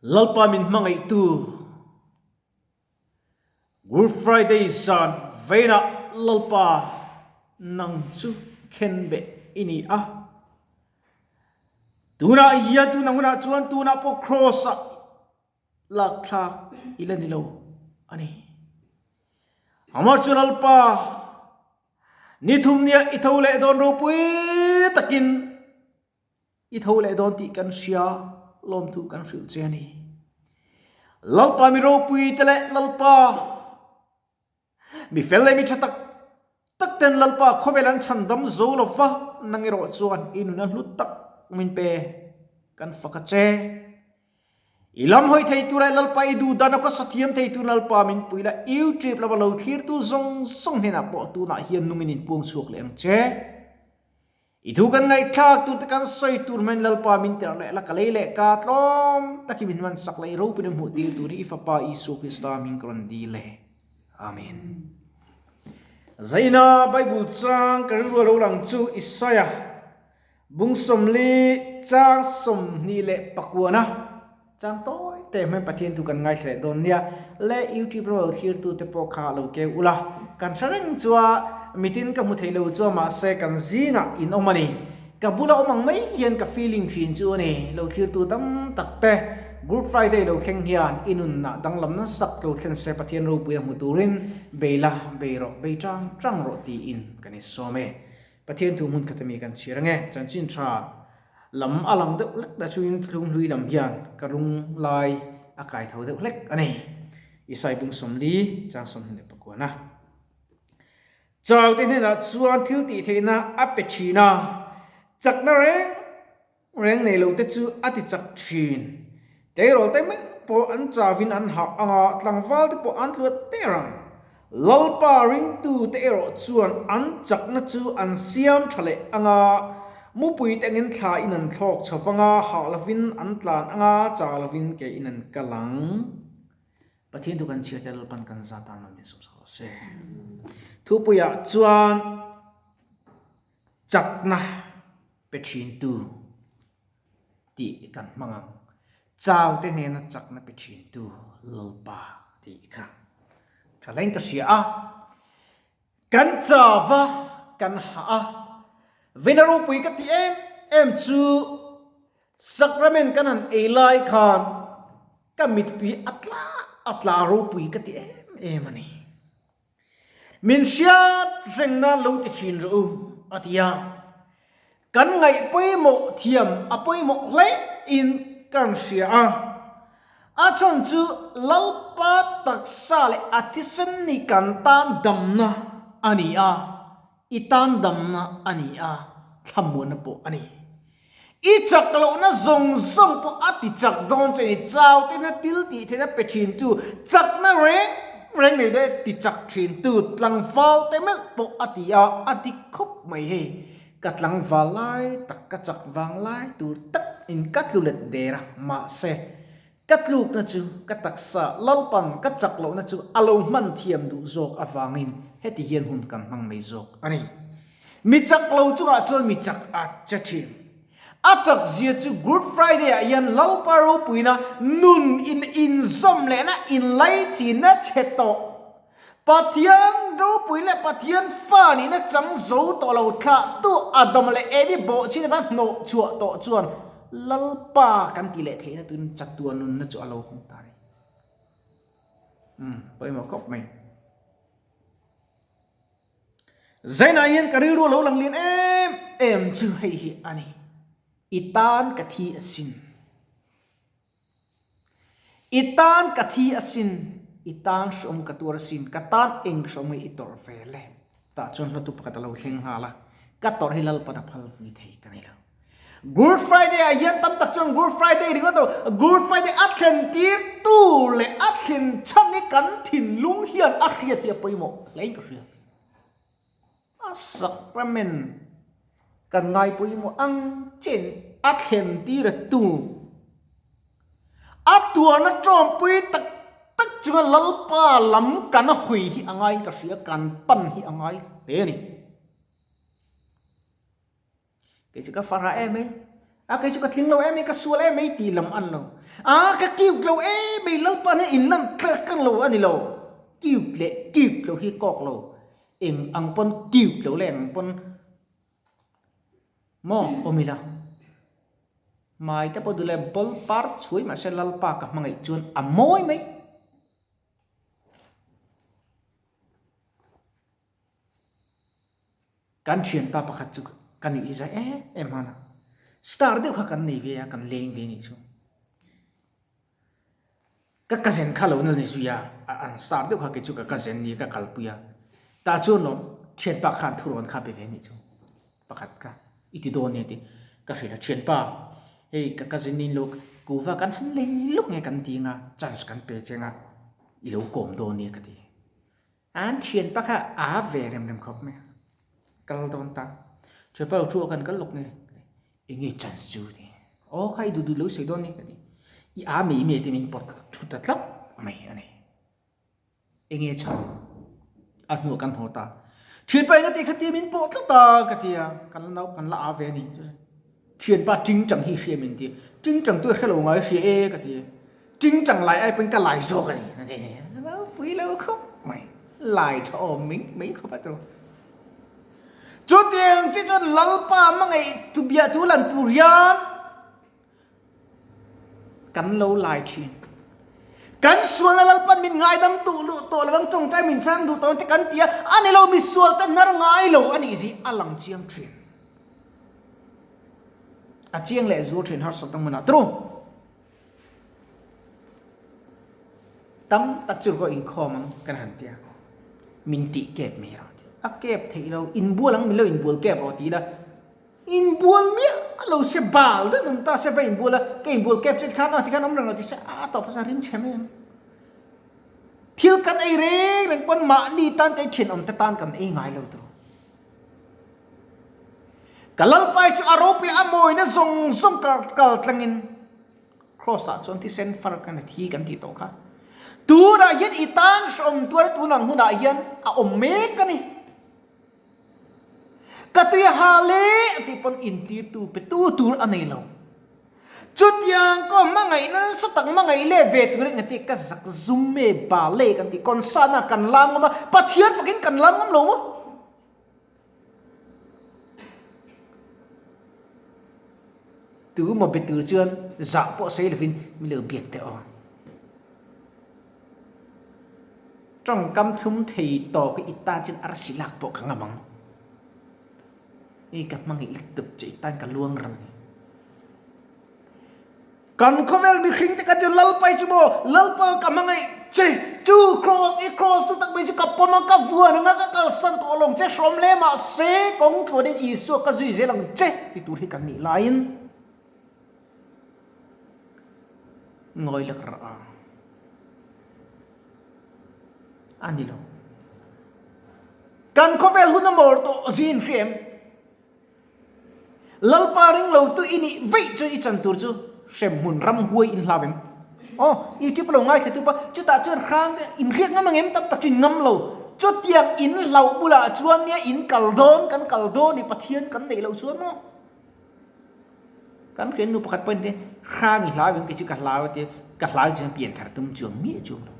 Lalpa min hmangaihtu Good Friday zan veinah Lalpa nang chu khenbeh i ni a. Tunah hian tun ang hunah chuan tunah pawh Kraws-ah lakthlak i la ni lo a ni. Amah chu Lalpa ni thum nia i tho leh dawn ropui takin I tho leh dawn tih kan hria, lawmthu kan hrilh che a ni. Lalpa mi ropui te leh Lalpa mi fel leh mi tha tak tak ten Lalpa khawvel an chhan dam zo lo va, nang erawh chuan i nuna hlu tak min pe kan fak a che. I lam hawi thei tur leh Lalpa i duh dan a khawsa thiam thei tur Lalpa min pui la, YouTube lama lo thlirtu zawng zawng hnenah pawh tunah hian nungin inpuang chhuak leh ang che. I thu kan ngaihthlak tur te kan sawi tur hmain Lalpa min terh leh la ka lei leh ka tlawm takin min hman sak leh i ropui na hmuh tir turin i Fapa Isua Krista min ka rawn dil e. Amen. Zaina Bible chang ka rilru a lo lang chu Isaiah bung 40 chang 28na Chang tawi te hmel Pathian thu kan ngaithla leh dawn nia. Le YouTube ram lo thlir tu te pawh kha lo keu ula. Kan hre reng chua mitin ka hmu thei lo chua mahse kan zingah in awm a ni. Ka bula awm ang mai hian ka feeling thin chu a ni. Lo thlir tu tam tak te Good Friday lo thleng hian i nunah danglam nasa lo thlen se Pathian ropui a hmu turin bei la bei rawh bei tang tang rawh tiin kan insawm e. Pathian thu hmun khat ami kan chhiar ange, chanchin tha lam a lang deuh hlek ta chuin thuthlung hlui lam hian ka lung lai a kai tho deuh hlek a ni. Isai bung 40 chang 29 a. Chau te hnenah chuan thil tih theihna a pe thin a, chakna reng reng nei lo te chu a ti chak thin. Tleirawl te meuh pawh an chauhin an hah ang a, tlangval te pawh an tluat der ang. Lalpa ringtu te erawh chuan an chakna chu an siam tha leh ang a, mupui te angin thla in an thlawk chho vang a, hah lovin an tlan ang a, chau lovin ke in an kal ang. Pathian thu kan chhiar te Lalpan kan zat tan lo min sawm sak rawh se. Thupuiah chuan chakna pe thintu tih kan hmang ang. Chau te hnena chakna pe thintu Lalpa tih kha tha hlein ka hria a. Kan chau va, kan hah a. Vena ropui ka ti em em chu Sacrament kan han ei lai khan ka mittui a tla a tla ropui ka ti em em a ni. Min hriat reng nan lo ti thin rawh u, a ti a. Kan ngaih pawimawh thiam a pawimawh hle in kan hria a. A chhan chu Lalpa taksa leh a thisen ni kan tan damna a ni a, i tan damna a ni a, thlamuanna pawh a ni. I chak lohna zawng zawng pawh a ti chak dawn che ni. Chau tena til tih theihna pe thin tu, chakna reng reng nei leh ti chak thin tu tlangval te meuh pawh a ti a, a dik khawp mai hei. Ka tlangval lai tak, ka chak vang lai tur tak in ka tlu let der a, mahse ka tlukna chu ka taksa Lalpan ka chak lohna chu a lo hman thiam duh zawk avangin heti hian hun kan hmang mai zawk a ni. Mi chak lo chungah chuan mi chak a che thin. A chak zia chu Good Friday ah hian Lalpa ropuina nun in inzawm lehna inlaichinna chhe tawh Pathian ropui leh Pathian fa nihna chang zo tawh lo thlahtu Adama leh Evi bawhchhin ava hnawh chhuah tawh chuan Lalpa kan ti leh theihna turin chatuan nunna chu a lo hawng ta a ni. Umm pawimawh khawp mai. Zainah hian ka rilru a lo lang lian em em chu hei hi a ni, I tan ka thi asin. I tan ka thi asin, i tan hreawm ka tuar asin, ka tan eng hreawm nge i tawrh ve le? Tah chuan hlatu pakhat a lo thleng nghal a, ka tawrh hi Lalpan a phal vui thei ka ni lo. Good Friday ah hian tam tak chuan Good Friday ringawt lo, Good Friday a thlen tir tu leh a thlen chhan hi kan thinlung hian a hriat hi a pawimawh hlein ka hria. A sacrament kan ngai pawimawh ang chen a thlen tir a tu. A tuarna tawmpui tak tak chunga Lalpa lam kan hawi hi a ngaiin ka hria, kan pan hi a ngai hle a ni. Kei chu ka farah em e. A kei chu ka tling lo em mai, ka sual em mai tih lam an lo. A ka cute lo em mai, Lalpa hian in lan tlak ang lo a ni lo. Cute leh cute lo hi kawk lo. Eng ang pawn cute lo leh eng ang pawn maw awm ila. Hmai te pawh duh leh ball par chhuai mahse Lalpa ka hmangaih chuan a mawi mai. Kan thianpa pakhat chu ka nuih zai em em hman a, star deuh kha kan nei ve a, kan leng ve nih chu. Ka cousin kha lo na ni zui a, an star deuh kha kei chu ka cousin ni ka kalpui a, tah chuan lawm thianpa khan thurawn kha pe ve nih chu pakhat kha i ti dawn nia tih ka hrilh a, thianpa hei ka cousin nin lo kuva kan han lei lawk nge kan ti anga chance kan pe che anga i lo kawm dawn nia ka ti. An thianpa kha a ve rem rem khawp mai a, kal dawn ta. Thianpa lo thu a kan kal lawk nge? Eng nge chance chu ti. Aw kha i duh duh lo sawi dawn ni ka ti. I a mei mei te min pawt thu ta tlat mai a ni. Eng nge chhan? A hnuah kan haw ta. Thianpa eng ati kha tia min pawh tlat a ka ti a, kan la nau kan la a ve a ni. Thianpa tingtang hi hria min ti. Tingtang tu hre lo ngai hria e ka ti. Tingtang lai ai pawn ka lai zawk a ni. Ropui lo khawp mai. Lai tha awm mai mai khawp a tawh. Chutiang chi chuan Lalpa hmangaih tu biah tu lan tur hian kan lo lai thin. Kan sualna Lalpan min ngaidam duh luh tawh lovang tawngtai min chhang duh tawh ang te kan ti a, a ni lo misual te hnar ngai lo a nih zih a lang chiang thin. A chiang leh zual thin harsat ang hmunah tru. Tam tak chu ka inkhawm ang kan han tia. Min tih kep mai rawh ti. A kep theih lo, inbual ang min lo inbual kep rawh ti ila. Inbual miah lo se bal deuh awm ta se va inbual a, ka inbual kep che tikhan aw tikhan awm reng lo ti se a tawp a ring chhe mai ang. Thil kan ei reng reng pawn mahni tan kan thenawm te tan kan ei ngai lo tur. Ka Lalpai chu a ropui a mawina zawng zawng kal tlangin Kraws ah chuan thisen far kan a thi kan tih tawh kha. Tunah hian i tan hrehawm tuar tunang hunah hian a awm mek a ni. Ka tui a ha le a tih pawn intirtu pe tu tur a nei lo. Chutiang ka hmangaih nasa tak hmangaih let ve turin ka ti ka zak zum e bale kan ti concert ah kan lam ngam a Pathian fakin kan lam ngam lo maw? Tu maw be tur chuan zah pawh sawi lovin min lo biak teh aw. Tawngkam thlum thei tawk i tan chuan arsi lak pawh ka ngam ang. Hei ka hmangaih lutuk che i tan ka luang ral ni. Kan khawvel mihring te kha chu Lalpai chu maw, Lalpa ka hmangaih che, chu Kraws, i Kraws tu tak mai chu ka pawm a, ka vuan ang a, ka kalsan tawh alawng che, hrawm hle mahse kawng tluanin Isua ka zui zel ang che ti tur hi kan nih laiin ngawi lek rah a, a ni lo. Kan khawvel hun a mawr tawh zin hriam. Lalpa ring lo tu i nih veih chuan i chan tur chu hremhmun ram huai in hlau em? Aw, YouTube lo ngaithla tu pa, chutah chuan hrang in riak ngam ang em? Tam tak chu in ngam lo. Chutiang in hlauh bulah chuan nia in kal dawn, kan kal dawn i Pathian kan neih loh chuan maw? Kan hriat nu pakhat pawhin te hrang i hlau em kei chu ka hlau a tia, ka hlau chuan pianthar tum chuang miah chuang lo.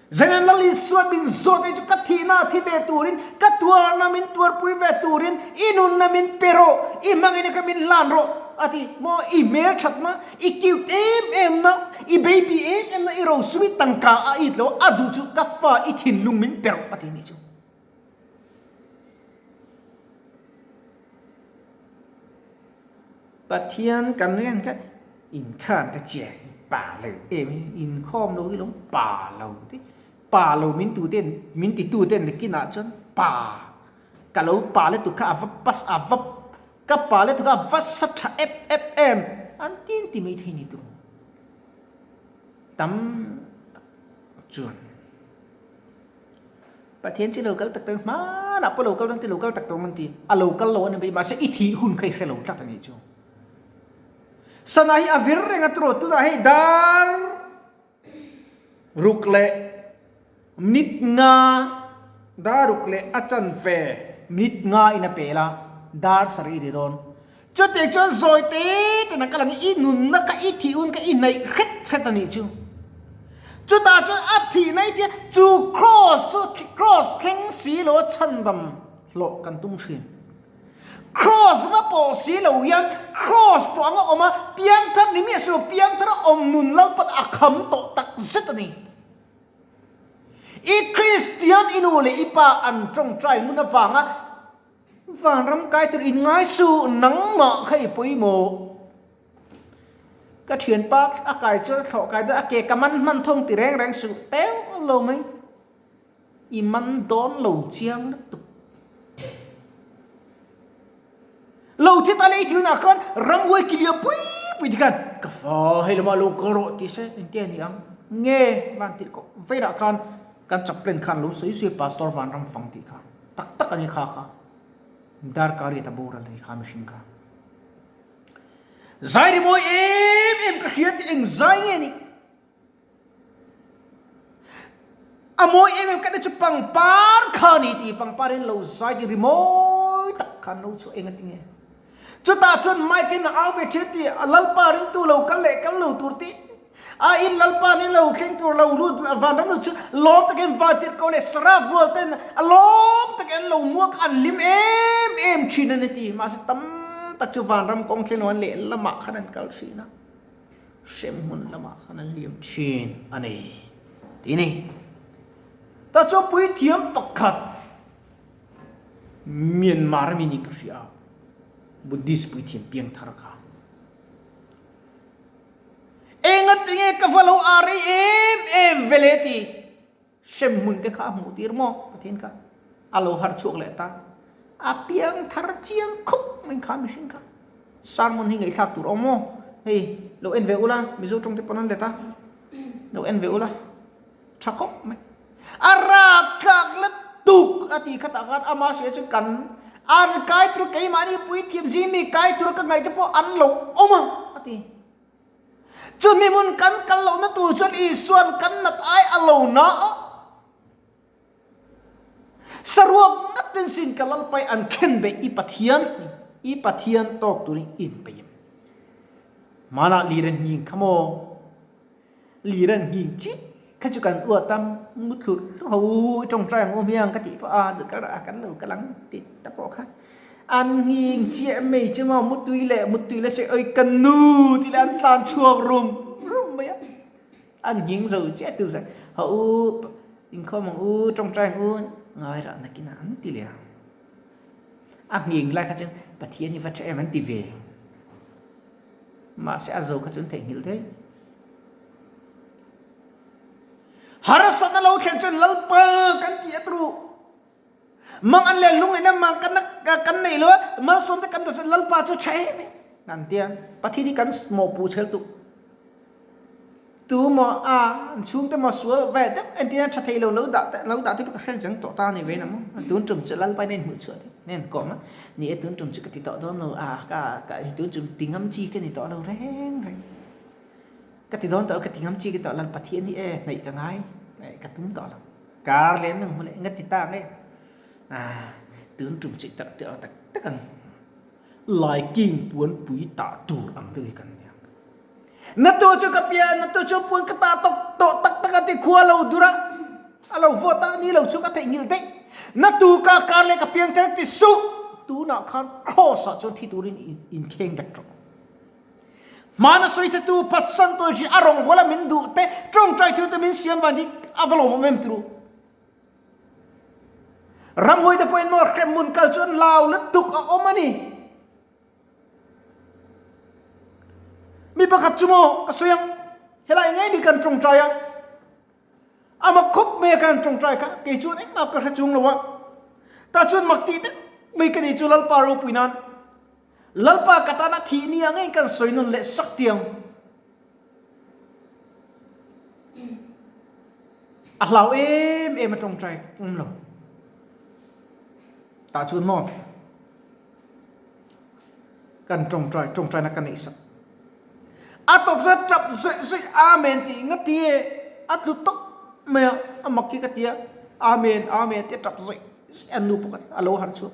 Zanin Lal Isuan min zawt ei chu ka thihna a thi ve turin, ka tuarna min tuarpui ve turin, i nunna min pe rawh, i hmangina kha min hlan rawh a ti. Maw i hmelthatna, i cute em em na, i baby em em na, i rosum i tangka a it lo a duh chu ka fa i thinlung min pe rawh a ti anih chu. Pathian kan nen kha inkham te chiah hi pa lo em inkhawm lo hi lo pa lo te pa lo min tu ten min ti tu ten nakinah chuan pa ka lo pa le tu kha a va pas a va ka pa le tu kha a va sa tha ep ep em an tin ti mai thei ni tu tam tak chuan. Pathian chu lo kal tak tak hmanah pawh lo kal dawn ti lo kal tak tak an ti. A lo kal lo a ni mai mahse i thih hun kha i hre lo tlat a nih chu. Sana hi a vir reng a turaw tunah hei dar ruk leh minute nga dar ruk leh a chanve minute nga in a pel a. Dar sarih ri dawn. Chutiang chuan zawi te ten a kal ang i nunna kha i thih hun kha i hnaih hret hret a nih chu. Chutah chuan a thihna i tia chu cross chu cross thleng si lo a chhandam hlawh kan tum thin. Cross va pawh si lo hian cross pawh anga awm a, piangthar ni miah si lo piangthar a awm nun Lalpan a kham tawh tak zet a ni. I Kristian i nu leh i pa an tawngtai ngun avanga Vanram kai tur in ngai suh, nangmah kha i pawimawh. Ka thianpa a kai chuan a thlawh kai dawn a ke ka man hman thawng ti reng reng suh teuh lo mai. I man dawn lo chiang lutuk. Lo thi ta leh i ti hunah khan ramhuai ki liam pui pui ti khan ka fa hei lamah lo kal rawh ti se engtia ni ang nge van tirh kawh velah khan kan chaplain khan lo sawi sawi pastor vanram fang tih kha tak tak a ni kha kha darkar riat a boral a ni kha mihring kha. Zai rimawi em em ka hria tih eng zai nge ni? A mawi em em ka chu pangpar kha ni ti pangpar in lo zai ti rimawi tak khan lo chhuah eng a ti nge. Chutah chuan mic in a au ve thin ti a lalpa ringtu lo kal leh kal lo tur ti a in lalpa nen lo thleng tur lo lut vanram lo chu lawm takin vantirh ko leh saraf rual ten a lawm takin an lo muak an hlim em em thin a ni ti mahse tam tak chu vanram kawng thleng lo an lehlamah khan an kal thin a. Hremhmun lamah khan an liam thin a ni tih a ni. Ta chu puithiam pakhat Myanmar ami niin ka hria a, Buddhist puithiam piangthar kha. Engatinge ka va lo a rei em em vele ti. Hremhmun te kha a hmuh tir maw? Pathian kha a lo harh chhuak leh ta. A piang thar chiang khup mai kha mihring kha. Sermon hi ngaihthlak tur awm maw? Hei lo en ve ula, Mizo tawng te pawn an let a. Lo en ve ula. Tha khawp mai. A rapthlak lutuk a ti khatah khan ama hria chu kan an kai tur keimahni puithiam zingmi kai tur ka ngaih te pawh an lo awm a a ti. Chumi hmun kan kal lohna tur chuan Isua'n kan nat ai a lo na a. Saruak ngatin sin ka lalpai an khen beih i Pathian i Pathian tawk turin inpeih em. Hmanah lir an nghing kha maw? Lir an nghing chiah kha chu kan uat a, mu thlurh thlurh ho i tawngtai ang u hmiang ka tih pawh a zu kar a kan lo kal ang tih ta pawh kha an nghing chiah mai chu maw mutui leh mutui leh sawi oi ka nu tih leh an tlan chhuak rum rum mai a, an nghing zo chiah tu zai haw u inkhawm ang u tawngtai ang u ngai rah nakin ah an ti leh a, a nghing lai kha chuan Pathian hi va tha em an ti ve. Mahse a zo kha chu an theihnghilh thei. Harsatna lo thlen chuan Lalpa kan tih a turu. Mang an leh lung ina mang kan kan nei lo a, malsawm te kan ta chuan Lalpa chu tha em em an tia. Pathian hi kan mawhpuh chhel tuk. Tu maw a an chhungte maw sual ve deuh entir a tha thei lo lo dah te lo dah te pawh ka hre chang tawh ta a ni ve na maw. Tun tum chu Lalpa in a inhmuh chhuah te nen kawm a, ni e tun tum chu ka ti tawh dawn lo a ka ka tun tum ti ngam chi ka ni tawh lo reng reng. Ka ti dawn tawh ka ti ngam chi ka tawh lo Pathian hi e hnaih ka ngai ka tum tawh lo. Kar leh nung hmu leh nga ti ta nge a tun tum chu i tarh teh tak tak ang. Laiking puanpui tah tur ang deuh hi kan ni ang. Na tu chu ka pia, na tu chu puan ka tah tawk tawh tak tak a ti khua lo dur a, a lo vawt a ni lo chu ka theihnghilh daih. Na tu ka kar leh ka piang kher ti suh, tunah khan cross ah chuan thi turin inkheng bet rawh. Hmana sawi thetu phatsan tawi hri a rawngbawla min duh te, tawngtai thu te min siam van hi a va lawmawm em turu. Ramhuai te pawhin maw hremhmun kal chu an lau lutuk a awm a ni. Mi pakhat chu maw ka sawi ang, helai ngei ni kan tawngtai a, a mak khawp mai a kan tawngtai kha, kei chuan engmah ka hre chung lo a. Tah chuan mak tih deuh mai ka ni chu Lalpa ropui nan, Lalpa ka tana thih ni ang ngei kan sawi nun leh sak tiang. A hlau em em a tawngtai awm lo. Tah chuan maw kan tawngtai tawngtaina ka neih sak. A tawp chuan tap zawih zawih Amen tih nga ti e a tlu tawp mai a, a mak hi ka ti a Amen Amen tia tap zawih zawih an nu pakhat a lo harh chhuak.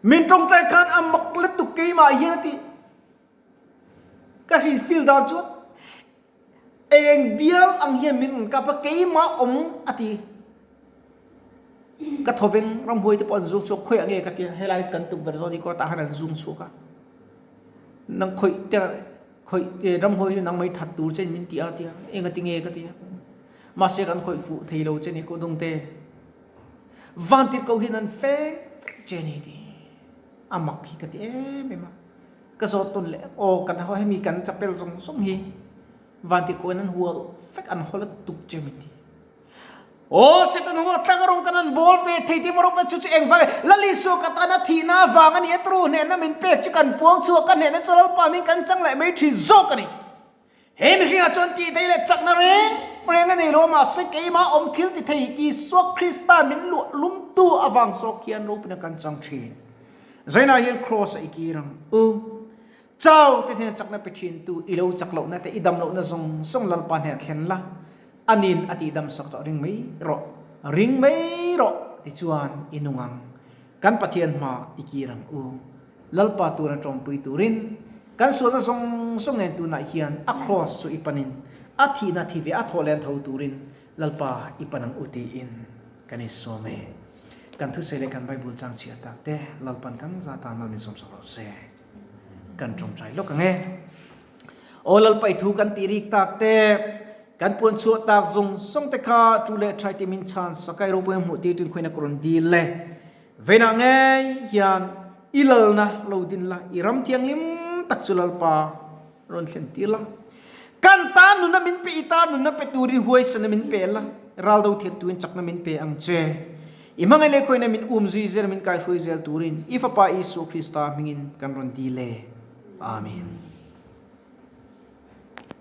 Min tawngtai khan a mak lutuk keimah hian a ti. Ka hrin feel dan chuan eng bial ang hian min rawn kap a, keimah awm a ti. Ka thawveng ramhuai te pawh an zung chhuak khawiah nge ka ti a, helai kan tukverh zawn hi kawtah khan an zung chhuak a. Nang khawih te khawih ramhuai chu nang mai that tur che in min ti a ti a, eng a ti nge ka ti a. Mahse kan khawih fuh thei lo che ni kawh dawng te. Vantirhkoh hian an feng vek che ni ti. A mak hi ka ti em em a. Ka zawt tawn leh aw kan haw hemi kan chapel zawng zawng hi Vantirhkoh in an hual vek an haw la tuk che min ti. Aw Satan huat tlang a rawng kan an bawl ve thei tih varawk na chu chu eng vang e Lal Isua ka tana thihna avang a ni a turu hnehna min pek chu kan puang chhuak ka hnehna chu Lalpa min kan chang leh mai thin zawk a ni. He mihringah chuan tih thei leh chakna reng reng a nei lo a, mahse keimah awm thil ti thei Isua Krista min luah lumtu avang zawk hian ropina kan chang thin. Zainah hian Kraws a i kir ang u. Chau te hnena chakna pe thintu i lo chak lohna te i dam lohna zawng zawng Lalpa hnenah thlen la, anin a tihdam sak tawh ring mai rawh, ring mai rawh tichuan i nung ang. Kan Pathian hma i kir ang u. Lalpa tura tawmpui turin kan sualna zawng zawng nen tunah hian a kraws chu i panin a thihna thi ve a thawh len tho turin Lalpa i pan ang u tiin kan insawm e. Kan thusawi leh kan Bible chang chhiar tak te Lalpan kan za tan mal min sawmsak rawh se. Kan tawngtai lawk ang e. Aw Lalpa i thu kan tih rik tak te, kan puan chhuah tak zawng zawng te kha tu leh thai te min chhan sak a i ropui hmuh tir tuin khawiin a ka rawn dil le. Veinah ngei hian i lalna lo din la, i ram thianghlim tak chu Lalpa rawn thlen tir la. Kan tan nunna min pe, i tan nunna pe turin huaisana min pe la, ral do thir tuin chakna min pe ang che. I hmangaih leh khawiin min um zui zel, min kaihruai zel turin i Fapa Isua Krista hmingin kan rawn dil e. Amen.